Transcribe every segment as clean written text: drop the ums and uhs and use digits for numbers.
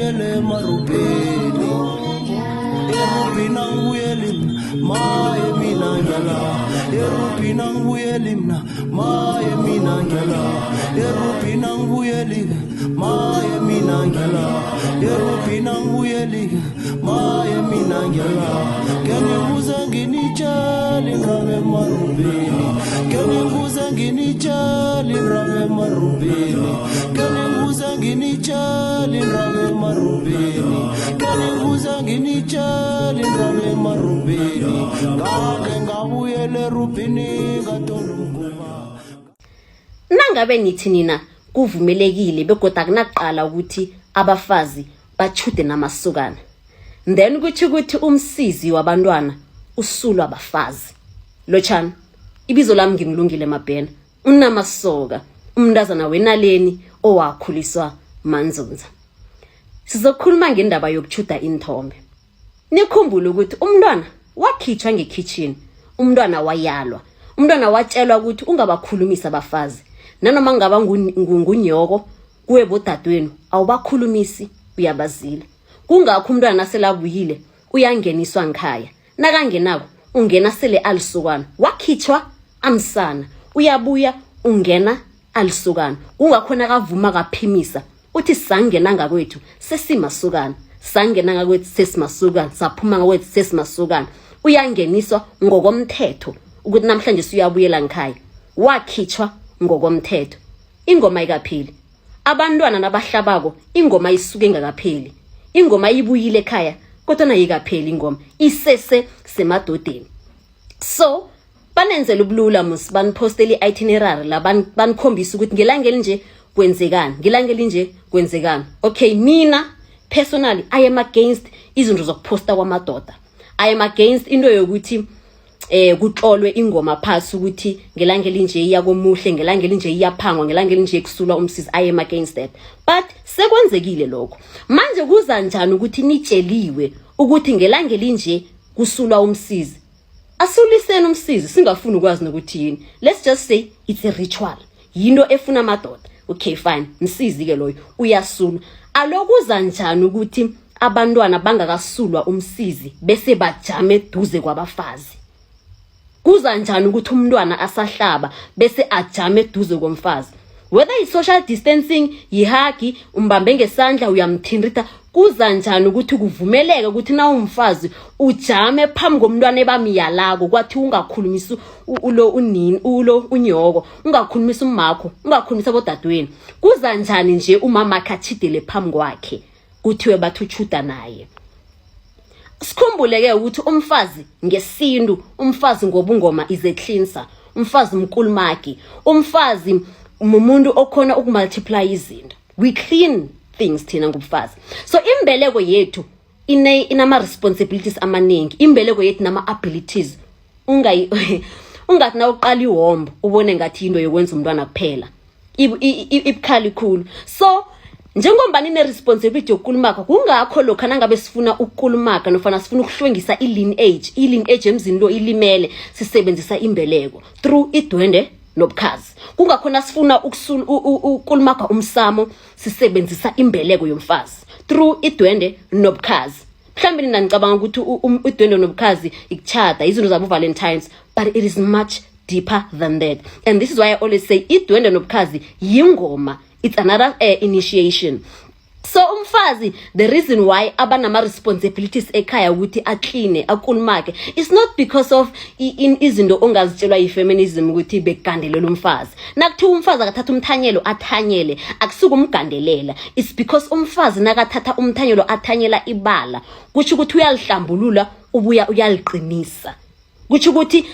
ngibuyele emarubheni. Erubhini angibuyeli mna, maye mina ngiyala. Erubhini angibuyeli mna, maye mina ngiyala. Erubhini angibuyeli, maye mina ngiyala. Erubhini angibuyeli, maye mina ngiyala. Ke ngibuze nginitshele indaba emarubhini. Ke ngibuze nginitshele indaba emarubhini. Ke ngibuze nginitshele indaba emarubhini. Ke ngibuze nginitshele indaba emarubhini. Ngake ngabuyela erubhini ngathola umguba. Nangabe nithi nina kuvumelekile begodu akunakuqala ukuthi abafazi batjhude namasokana, then kutjho ukuthi umsizi wabantwana usulwa bafazi. Lotjhani, ibizo lami nginguLungile Mabhena, unamasoka, umntazana wenaleni owakhuliswa Manzunza. Sizokhuluma ngendaba yokutjhuda iinthombe. Nikhumbule ukuthi umntwana wakhitshwa ngekhitshini, umntwana wayalwa, umntwana watshelwa ukuthi ungabakhulumisi abafazi, nanoma ngaba ngunyoko kuwe bodadewenu awubakhulumisi, uyabazila. Kungakho umntwana naselabuyile uyangeniswa ngikhaya, nakangenako ungena sele alisokana, wakhitshwa amsana, uyabuya ungena alisokana. Kungakho nakavuma kaphimisa uthi sangena ngakwethu sesimasokana, sangena ngakwethu sesimasokana, saphuma ngakwethu sesimasokana. Uyangeniswa ngokomthetho ukuthi namhlanje siyabuyela ngikhaya, wakhitshwa ngokomthetho. Ingoma ikapheli, abantwana nabahlabako ingoma isuke ingakapheli, ingoma ibuyile ekhaya kodwa nayikapheli ingoma isese semadodeni. So banenzela ubulula musi, baniphostela i-itinerary la, banikhombisa ukuthi ngelanga elinje kwenzekani, ngelanga elinje kwenzekani. Okay, mina personally I am against izinto zokuphosta kwamadoda. I am against into yokuthi kutlolwe ingoma phasi ukuthi ngelanga elinje iya komuhle, ngelanga elinje iyaphangwa, ngelanga elinje kusulwa umsizi. I am against that, but sekwenzekile lokho. Manje kuza njani ukuthi nitsheliwe ukuthi ngelanga elinje kusulwa umsizi? Asuliseni umsizi singafuni ukwazi nokuthi yini. Let's just say it's a ritual, yinto efuna amadoda. Okay, fine, msizi ke loyo uyasulwa. Alokuza njani ukuthi abantwana bangakasulwa umsizi bese bajame eduze kwabafazi? Kuza njani ukuthi umntwana asahlaba bese ajame eduze komfazi? Whether i-social distancing, yihagi, umbambe ngesandla, uyamthintitha, kuza njani ukuthi kuvumeleke ukuthi na umfazi ujame phambi komntwana ebamyalako kwathi ungakhulumisi ulo unini, ulo unyoko, ungakhulumisi umakho, ungakhulumisi abodadweni? Kuza njani nje umama akhe atjhidele phambi kwakhe kuthiwe bathi utshuda naye? Sikhumbule-ke ukuthi umfazi ngesintu, umfazi ngobungoma is a cleanser, umfazi mkulumagi, umfazi mumuntu okhona ukumultiply izinto. We clean things thina ngobufazi. So imbeleko yethu inama-responsibilities amaningi, imbeleko yethu nama-abilities. Ungathi nawuqala iwombo ubone ngathi into yokwenza umntwana kuphela, ibukhali khulu. So njengoba nine-responsibility yokukulumaka, kungakho lokha nangabe sifuna ukukulumaka nofana sifuna ukuhlwengisa i-lineage, i-lineage emzini lo ilimele, sisebenzisa imbeleko through idwende nobukhazi. Kungakho nasifuna ukukulumaga umsamo sisebenzisa imbeleko yomfazi through idwende nobukhazi. Mhlawumbe nina nicabanga ukuthi idwende nobukhazi ikuchata izinto zabo Valentines, but it is much deeper than that. And this is why I always say idwende nobukhazi yingoma, it's another initiation. So umfazi, the reason why abanama-responsibilities ekhaya ukuthi akline, akulumake, it's not because of izinto ongazitshelwa yi-feminism ukuthi bekugandelela umfazi. Nakuthiwa umfazi akathatha umthanyelo athanyele, akusuke umgandelela. It's because umfazi nakathatha umthanyelo athanyela ibala, kusho ukuthi uyalihlambulula, ubuya uyaliqinisa. Kusho ukuthi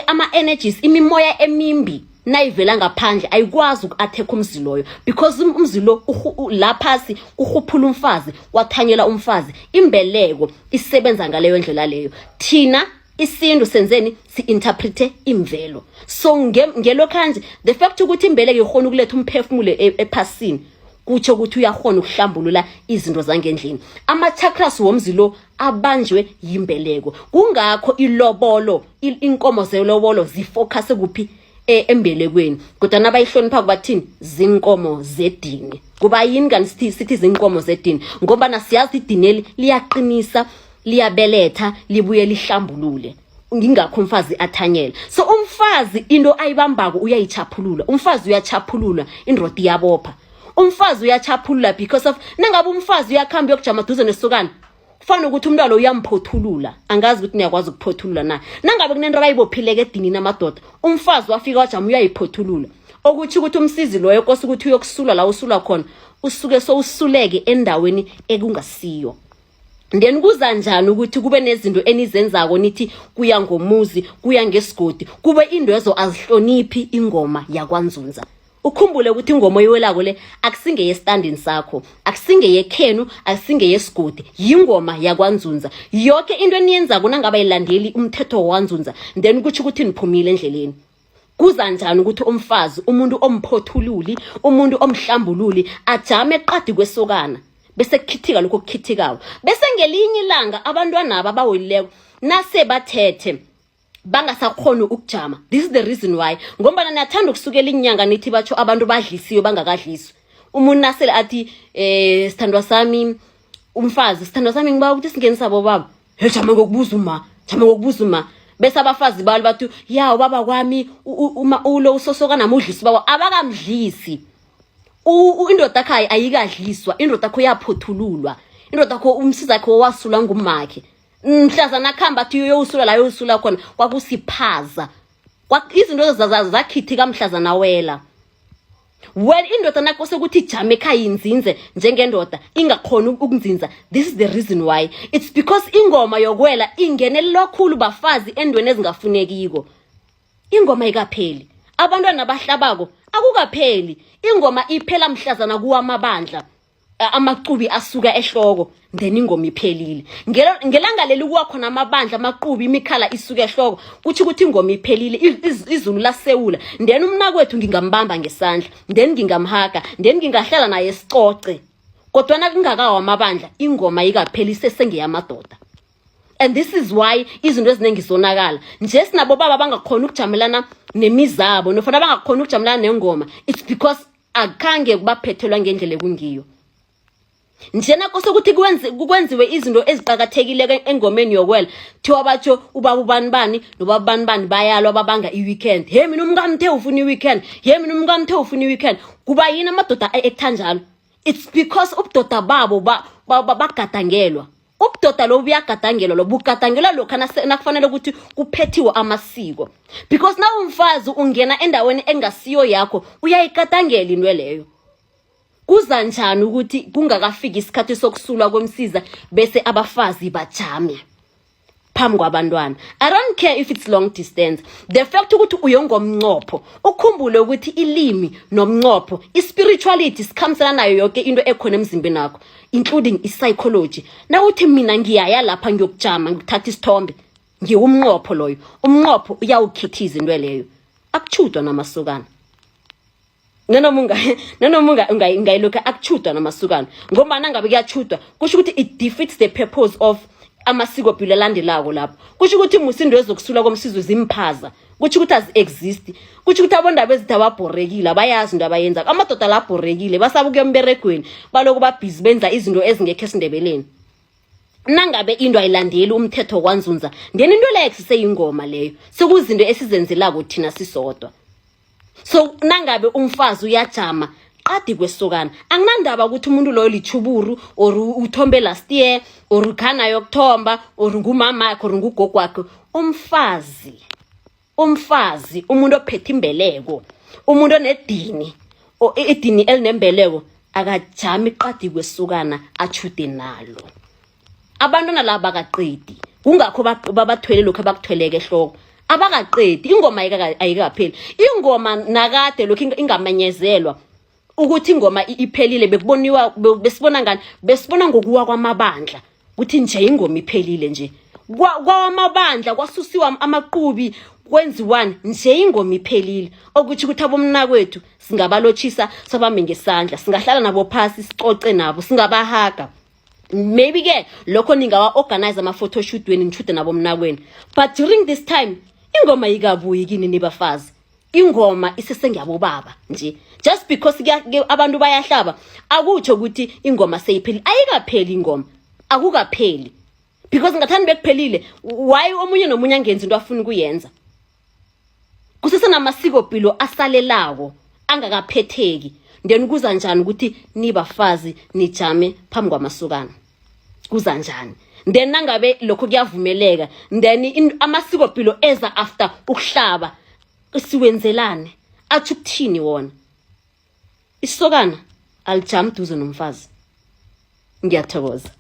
ama-energies, imimoya emimbi nayivela ngaphandle ayikwazi uku-attack umzi loyo, because umzi lo la phasi kurhuphula umfazi, wathanyela umfazi. Imbeleko isebenza ngaleyo ndlela leyo. Thina isintu senzeni? Si-interprete imvelo. So ngelokhanje the fact ukuthi imbeleko ikhona ukuletha umphefumulo ephasini, kutsho ukuthi uyakhona ukuhlambulula izinto zangendlini. Ama-chakras womzi lo abanjwe yimbeleko. Kungakho ilobolo, inkomo zelobolo zifocus kuphi? Embelekweni, kodwa abayihlonipha kubathini? Zinkomo zedini. Kuba yini kanti sithi zinkomo zedini? Ngoba siyazi idineli liyaqinisa, liyabeletha, libuye lihlambulule. Ngingakho umfazi athanyela. So umfazi into ayibambako uyayichaphulula. Umfazi uyachaphulula, indoda iyabopha. Umfazi uyachaphulula because of nangabe umfazi uyakhamba uyokujama duze nesokana, kufana ukuthi umntwana uyamphothulula. Angazi ukuthi niyakwazi ukuphothulula na. Nangabe kunento abayibophileke edinini amadoda, umfazi wafika wajama, uyayiphothulula, okutsho ukuthi umsizi loyo kose ukuthi uyokusula la usula khona, usuke sowusuleke endaweni ekungasiyo. Then kuza njani ukuthi kube nezinto enizenzako, nithi kuya ngomuzi, kuya ngesigodi, kube indwezo azihloniphi ingoma yakwaNzunza? Ukhumbule ukuthi ingoma oyiwelako le akusingeyesitandini sakho, akusingeyekhenu, akusingeyesigodi, yingoma yakwaNzunza. Yoke into eniyenzako nangabe ayilandeli umthetho wakwaNzunza, then kutsho ukuthi niphumile endleleni. Kuza njani ukuthi umfazi, umuntu omphothululi, umuntu omhlambululi, ajame eqadi kwesokana, bese kukhithika lokho kukhithikawo, bese ngelinye ilanga abantwana aba abawelileko nase bathethe bangasakhoni ukujama? This is the reason why, ngombana niyathanda ukusukela inyanga, nithi batsho abantu badlisiwe bangakadliswa. Umuntu nasele athi, "Sithandwa sami," umfazi, "Sithandwa sami, ngiba ukuthi singenisa bobaba." "He, jama ngokubuza uma, jama ngokubuza uma." Bese abafazi balo bathi, "Ya, ubaba kwami uma ulo usosoka namudlisi baba." Abakamdlisi. Indoda yakhe ayikadliswa. Indoda yakho yaphothululwa. Indoda yakho, umsizi wakhe owasulwa ngumakhe mhlazana akuhamba athi uyowusula la uyowusula khona, kwakusiphaza. Izinto zakhithika mhlazana wela. Well, indoda nakose ukuthi ijame ekhaya inzinze njengendoda, ingakhoni ukunzinza. This is the reason why. It's because ingoma yokwela ingenelelwa khulu bafazi endweni ezingafunekiko. Ingoma ikapheli, abantwana bahlabako akukapheli. Ingoma iphela mhlazana kuwamabandla, amacubi asuka ehloko, then ingoma iphelile. Ngelanga leli kuwa khona amabandla, amaqubi, imikhala isuka ehloko, kutsho ukuthi ingoma iphelile. Izulu lasewula. Then umnakwethu ngingambamba ngesandla, then ngingamhaga, then ngingahlala naye sicoce, kodwana kungakawa amabandla, ingoma ikapheli, sesengeyamadoda. And this is why izinto eziningi zonakala nje. Sinabo baba bangakhona ukujamelana nemizabo nofana bangakhona ukujamelana nengoma. It's because akhange kubaphethelwa ngendlela ekungiyo. Njena kose ukuthi kwenziwe izinto eziqakathekileko engomeni yokwela, thiwa batsho ubaba ubani bani nobaba bani bani bayalwa, babanga i-weekend. "He, mina umkamthe ufuna i-weekend. He, mina umkamthe ufuna i-weekend." Kuba yini amadoda ekuthanjalo? It's because ubudoda babo bagadangelwa. Ubudoda lobu buyagadangelwa, lo bugadangelwa lokha nakufanele ukuthi kuphethiwe amasiko, because na umfazi ungena endaweni engasiyo yakho, uyayigadangela into leyo. Kuza njani ukuthi kungakafiki isikhathi sokusulwa komsiza, bese abafazi bajame phambi kwabantwana? I don't care if it's long distance. The fact ukuthi uyongomnqopho, ukhumbule ukuthi ilimi nomnqopho, i-spirituality sikhambisana nayo yonke into ekhona emzimbeni wakho, including i-psychology. Nawuthi mina ngiyaya lapha, ngiyokujama, ngikuthatha isithombe, ngiwumnqopho loyo. Umnqopho uyawukhithiza into leyo. Akuchudwa namasokana, nanoma ungayilokhu akuchudwa namasukana, ngombana ngabe kuyachudwa, kusho ukuthi it defeats the purpose of amasiko philo alandelako lapho. Kusho ukuthi musindo ezokusula komsizo zimphaza, kusho ukuthi azi-exist, kusho ukuthi abondaba ezithi ababhorekile, abayazi into abayenzako. Amadoda la abhorekile, basaba ukuya emberegweni, baloku babhizi benza izinto ezingekho esiNdebeleni. Nangabe into ayilandeli umthetho kwaNzunza, then into leyo kuseyingoma leyo, sekuzinto esizenzelako thina sisodwa. So nangabe umfazi uyajama qadi kwesokana, anginandaba ukuthi umuntu loyo lichuburu or uthombe last year or ukhana yokuthomba or ngumamakhe or ngugogwakhe, umfazi, umuntu ophethe imbeleko, umuntu onedini, idini elinembeleko, akajami qadi kwesokana achude nalo. Abantwana laba bakaqedi, kungakho babathwele lokhu abakuthweleke ehloko. Abakaqedi, ingoma ayikapheli. Ingoma nakade lokhu ingamenyezelwa ukuthi ingoma iphelile, bekuboniwa, besibona ngani? Besibona ngokuwa kwamabandla kuthi nje ingoma iphelile nje. Kwawamabandla kwasusiwa amaqubi, kwenziwani nje, ingoma iphelile. Okuthi ukuthi abomnakwethu singabalotshisa, sabambe ngesandla, singahlala nabo phasi, sicoce nabo, singabahaga. Maybe ke lokho ningawa-organize ama-photoshoot wenu, nishude nabo mnakwenu, but during this time ingoma ikabuyi kini nibafazi. Ingoma isesengiyabobaba nje. Just because abantu bayahlaba akutsho ukuthi ingoma seyipheli. Ayikapheli ingoma, akukapheli, because ngathani bekuphelile, why omunye nomunye angenzi into afuna ukuyenza? Kusesenamasiko-pilo asalelako angakaphetheki. Then kuza njani ukuthi nibafazi nijame phambi kwamasokana? Kuza njani? Then nangabe lokho kuyavumeleka, then amasiko-pilo eza after ukuhlaba siwenzelane? Atsho ukuthini wona? Isokana alijami duze nomfazi. Ngiyathokoza.